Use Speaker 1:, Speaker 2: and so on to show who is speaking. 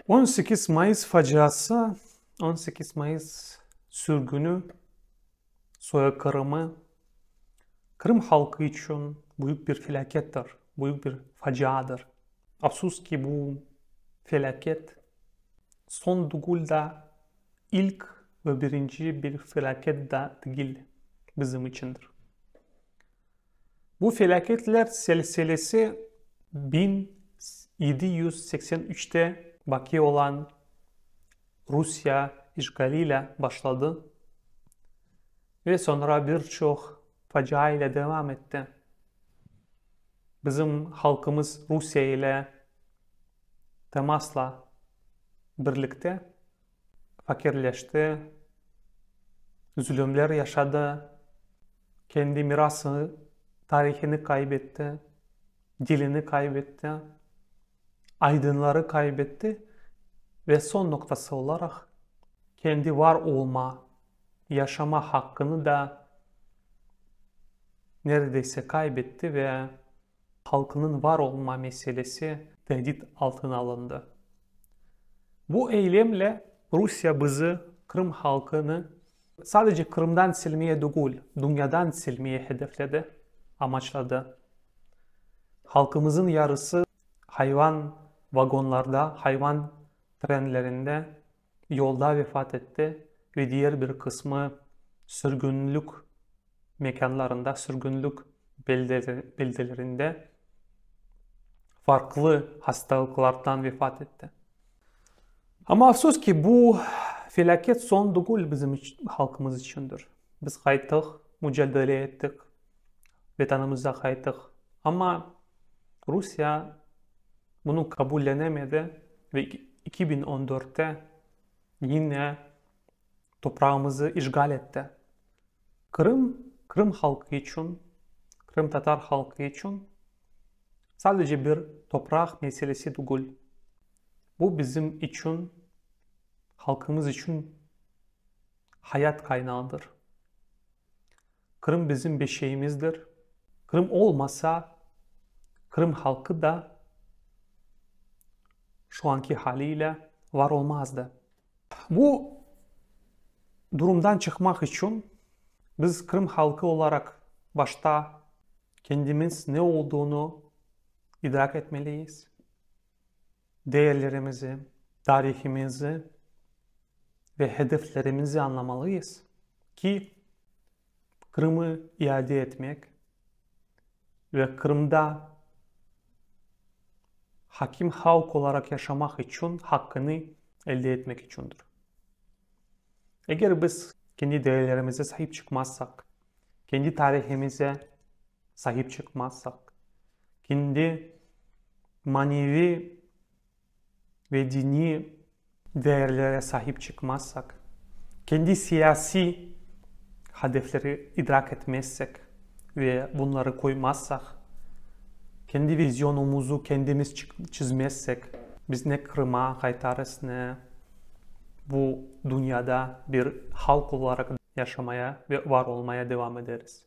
Speaker 1: 18 Mayıs faciası, 18 Mayıs sürgüni, soyqırımı Qırım halqı içün büyük bir felâkettir, büyük bir faciadır. Afsus ki, bu felâket soñ degil da, ilk ve birinci bir felâket da degil bizim içündir. Bu felâketler selselesi 1783-te baqi olan Rusya işğaliyle başladı ve soñra bir çoq facia ile devam etti. Bizim halqımız Rusya ile temasla birlikte fakirleşti, zulümler yaşadı, kendi mirasını, tarihini kaybetti, dilini kaybetti, aydınları kaybetti ve soñ noqtası olaraq kendi var olma, yaşama haqqını da neredeyse kaybetti ve halqınıñ var olma meselesi tehdit altına alındı. Bu eylemle Rusya bizi, Qırım halqını, sadece Qırımdan silmeye degil, dünyadan silmeye hedefledi, amaçladı. Halqımızın yarısı hayvan vagonlarda, hayvan trenlerinde yolda vefat etti ve diğer bir qısmı sürgünlik mekânlarında, sürgünlik beldelerinde farqlı hastalıqlardan vefat etti. Amma afsus ki, bu felâket soñ degil bizim halqımız içündir. Biz qayttıq, mücadele ettik, Vetanımıza qayttıq. Amma Rusiye bunı qabullenemedi ve 2014-te yine toprağımızı işğal etti. Qırım, Qırım halqı içün, qırımtatar halqı içün sadece bir topraq meselesi degil. Bu bizim içün, halqımız içün hayat qaynağıdır. Qırım bizim beşeğimizdir. Qırım olmasa, Qırım halqı da şu anki haliyle var olmazdı. Bu durumdan çıqmaq içün biz Qırım halqı olaraq başta kendimiz ne olduğunu idrak etmeliyiz. Değerlerimizi, tarihimizi ve hedeflerimizi añlamalıyız ki, Qırımı iade etmek ve Qırımda hakim halq olaraq yaşamaq içün haqqını elde etmek içündir. Eger biz kendi değerlerimize sahip çıqmazsaq, kendi tarihimize sahip çıqmazsaq, kendi maneviy ve diniy değerlere sahip çıqmazsaq, kendi siyasiy hadefleri idrak etmezsek ve bunları qoymazsaq, kendi vizyonumuzu kendimiz çizmezsek, biz ne Qırıma qaytarız, ne bu dünyada bir halq olaraq yaşamaya ve var olmaya devam ederiz.